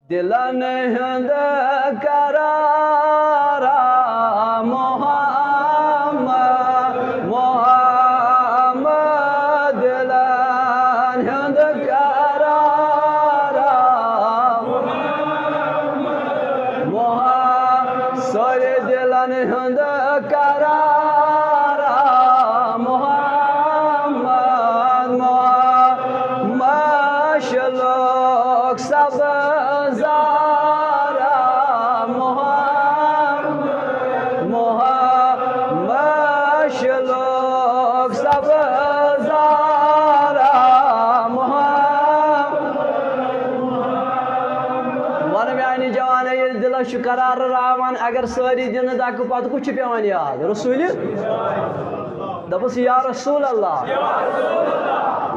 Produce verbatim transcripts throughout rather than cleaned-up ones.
دِلن ہُنٛد قرارا محمد، محمد، دِلن ہُنٛد قرارا محمد، سٲری دِلن ہُنٛد قرارا محمد، محمد، مشلوق سبزارا محمد، محمد، مشلوق سبزارا محمد۔ وَن میانہِ جوانہ، ییٚلہِ دِلس چھُ قرار راوان، اگر سٲری دِنہٕ دکہٕ، پتہٕ کُس چھُ پٮ۪وان یاد؟ رسوٗلِ۔ دوٚپُس، یا رسول اللہ،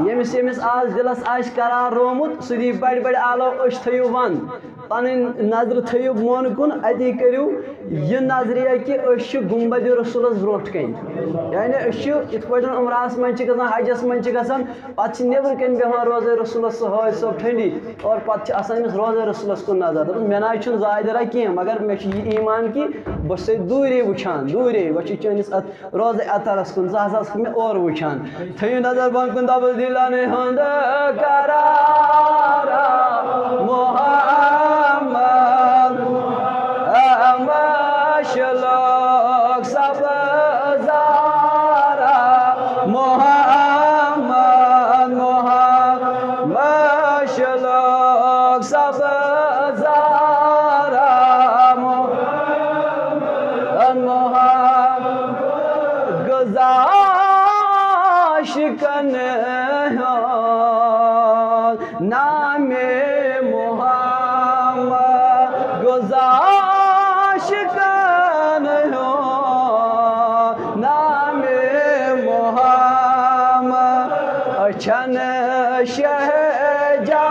ییٚمِس ییٚمِس آز دِلس آسہِ قرار رومُت، سُہ دی بڑِ بڑِ آلو، أچھ تھٲیِو ون، پنٕنۍ نظرٕ تھٲیِو بۄن کُن، اتی کٔرِو یہِ نظریہ کہِ أسۍ چھِ گُنبدِ رسولس برونٛٹھ کنہِ۔ یعنی أسۍ چھِ یِتھ پٲٹھۍ عمرہس منٛز چھِ گژھان، حجس منٛز چھِ گژھان، پتہٕ چھِ نیٚبرٕ کنہِ بیٚہوان روزے رسولس سُہ حٲج صٲب ٹھنڈی، اور پتہٕ چھِ آسان أمِس روزے رسولس کُن نظر۔ دوٚپُس، مےٚ نہ حظ چھُنہٕ ظاہرہ کینٛہہ، مگر مےٚ چھُ یہِ ایمان کہِ بہٕ چھُسے دوٗرے وٕچھان، دوٗرے۔ وۄنۍ چھُ چٲنِس اتھ روزے اطہرس کُن، زٕ ہسا ٲسکھ مےٚ اورٕ وٕچھان۔ تھٲیِو نظر بۄن کُن، دَپُس، دِلن ہُنٛد قرار محمد، مشلوق سبزارا محمد، محمد، مشلوق سبزارا محمد، محمد، غذا عاشقن ہُنٛد نام محمد، غذا عاشقن ہُنٛد نام محمد، أچھن شہجارا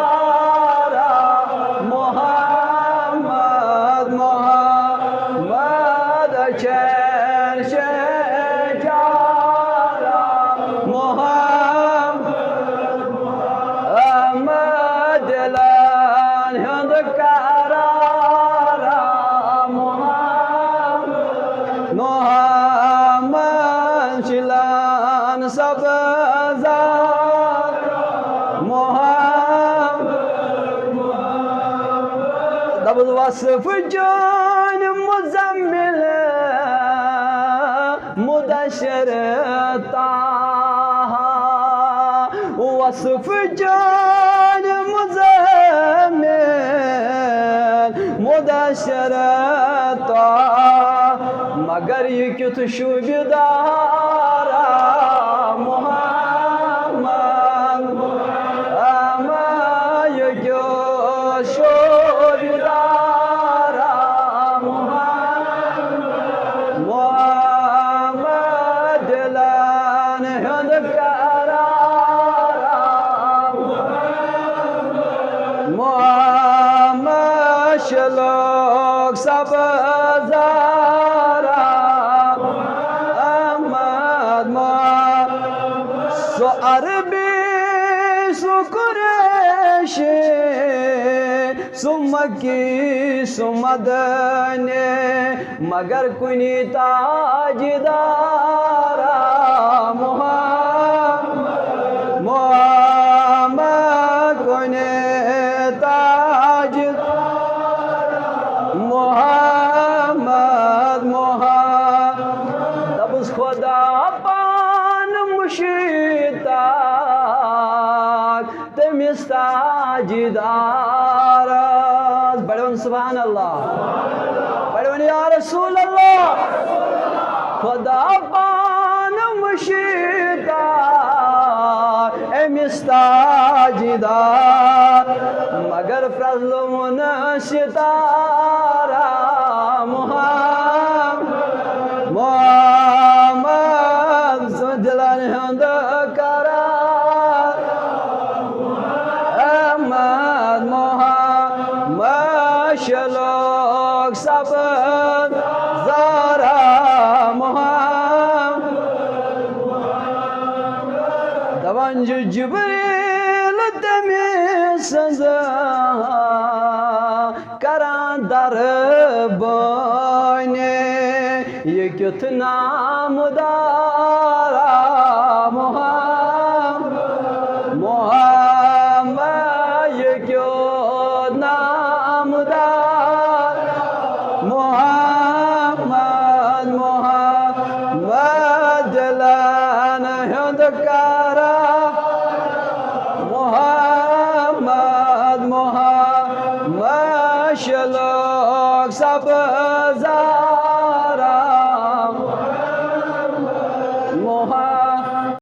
محمد، محمد، أچھن شہجارا محمد، محمد، دِلن ہُنٛد قرارا محمد، محمد، شیلن سبزارا محمد۔ دَپُس، وصف چٲنۍ مُزمِل مُدثِر طٰہٰ، وصف چٲنۍ مُزمِل مُدثِر طٰہٰ، مگر یہِ کیُتھ شوٗبِدارا محمد، محمد، یہِ کیُتھ شوٗبِدارا محمد، محمد، دِلن ہُنٛد قرارا محمد، شیلوک سبزارا محمد، محمد، سُہ عربی، سُہ قریشی، سُہ مکی، سُہ مدنی، مگر کُنی تاجدارا محمد، محمد، کُنی تاجدارا محمد، محمد۔ دَپُس، خدا پان مُشتاق تٔمِس تاجدارس۔ بڑٕ وَن سبحان اللہ، بڑٕ وَن یا رسول اللہ۔ خدا پان مُشتاق أمِس تاجدار، مگر پرٛزلووُن ستارا محمد، محمد، سُہ دِلن ہُنٛد قرار۔ احمد محمد شلوک سبز زارا محمد۔ دپان چھُ جبریل تٔمۍ سٕنٛز دربٲنی، یہِ کیُتھ نامدارا محمد، محمد، یہِ کیُتھ نامدار محمد، محمد، دلن ہُنٛد قرار محمد، محمد، شلوک سبزار